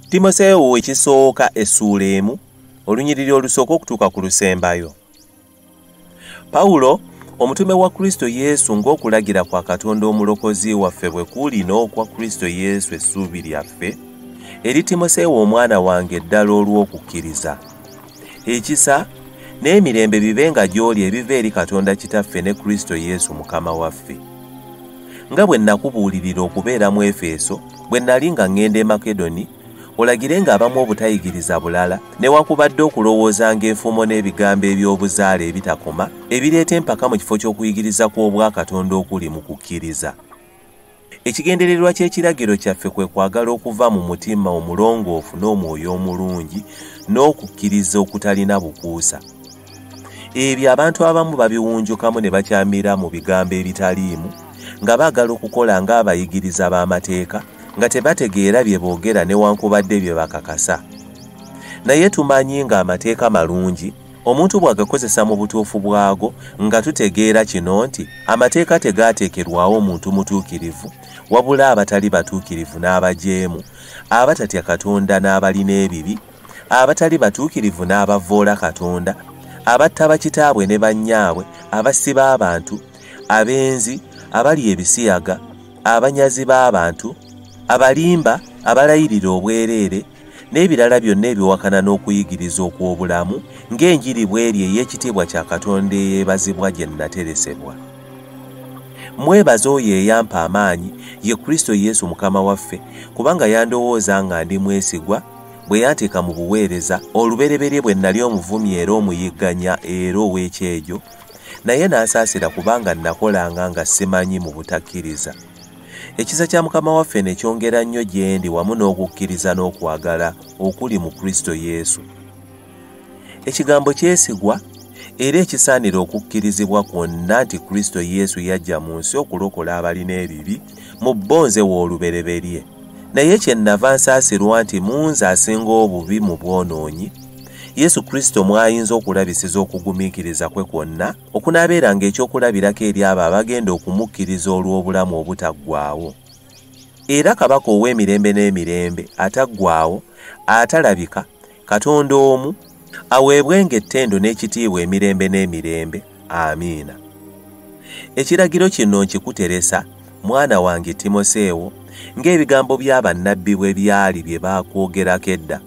Timoseewo ekisooka essuula 1 olunyiriri olusooka okutuuka ku lusembayo. Pawulo omutume wa Kristo Yesu ng'okulagira kwa Katonda omulokozi waffe bwe kuli n'okwa Kristo Yesu essuubi lyaffe, eri Timoseewo omwana wange ddala olw'okukkiriza. Ekisa n'emirembe bibenga gy'oli ebiva eri Katonda Kitaffe ne Kristo Yesu Mukama waffe. Nga bwe nakubuulirira okubeera mu Efeso, bwe nali nga ŋŋenda e Makedoni, olagirenga abamu obutayigiriza bulala, newakubadde okulowoozanga enfumo n'ebigambo eby'obuzaale ebitakoma, ebireeta empaka mu kifo ky'okuyigiriza kw'Obwakatonda okuli mu kukkiriza. Ekigendererwa ky'ekiragiro kyaffe kwe kwagala okuva mu mutima omulongoofu n'omwoyo omulungi n'okukkiriza okutalina bukuusa. Ebyo abantu abamu babiwunjukamu ne bakyamira mu bigambo ebitaliimu, nga baagala okukola ng'abayigiriza b'amateeka, nga tebategeera bye boogera newankubadde bye bakakasa. Naye tumanyi ng'amateeka malungi, omuntu bw'agakozesa mu butuufu bwago, nga tutegeera kino nti amateeka tegaateekerwawo omuntu mutuukirivu, wabula abatali batuukirivu n'abajeemu, abatatya Katonda n'abalina ebibi, abatali batuukirivu n'abavvoola Katonda, abatta bakitaabwe ne bannyaabwe, abassi b'abantu, abenzi, abalya ebisiyaga, abanyazi b'abantu, abalimba, abalayirira obwereere, n'ebirala byonna ebiwakana n'okuyigiriza okw'obulamu, ng'enjiri bw'eri ey'ekitiibwa kya Katonda eyeebazibwa gye nnateresebwa. Mwebaza oyo eyampa amaanyi, ye Kristo Yesu Mukama waffe, kubanga yandowooza nga ndi mwesigwa bwe yanteeka mu buweereza olubereberye bwe nali omuvumi era omuyigganya era ow'ekyejo, naye n'ansaasira kubanga nnakolanga nga simanyi mu butakkiriza. Ekisa kya Mukama waffe ne kyongera nnyo gye ndi wamu n'okukkiriza n'okwagala okuli mu Kristo Yesu. Ekigambo kyesigwa era ekisaanira okukkirizibwa kwonna nti Kristo Yesu yajja mu nsi okulokola abalina ebibi, mu bo nze w'olubereberye. Naye kye nnava nsaasirwa nti mu nze asinga obubi mu bwonoonyi, Yesu Kristo mw'ayinza okulabisiza okugumiikiriza kwe kwonna, okunaabeeranga ekyokulabirako eri abo abagenda okumukkiriza olw'obulamu obutaggwaawo. Era Kabaka ow'emirembe n'emirembe, ataggwaawo, atalabika, Katonda omu, aweebwenga ettendo n'ekitiibwa emirembe n'emirembe. Amiina. Ekiragiro kino nkikuteresa, mwana wange Timoseewo, ng'ebigambo bya bannabbi bwe byali bye baakwogerako edda,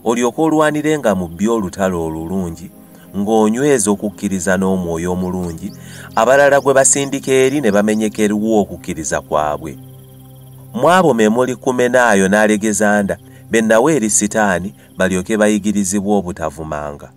olyoke olwanirenga mu byo olutalo olulungi, ng'onyweza okukkiriza n'omwoyo omulungi, abalala gwe basindika eri ne bamenyekerwa okukkiriza kwabwe. Mu abo me muli Kumenaayo n'Alegezanda, be nawa eri Sitaani, balyoke bayigirizibwe obutavumanga.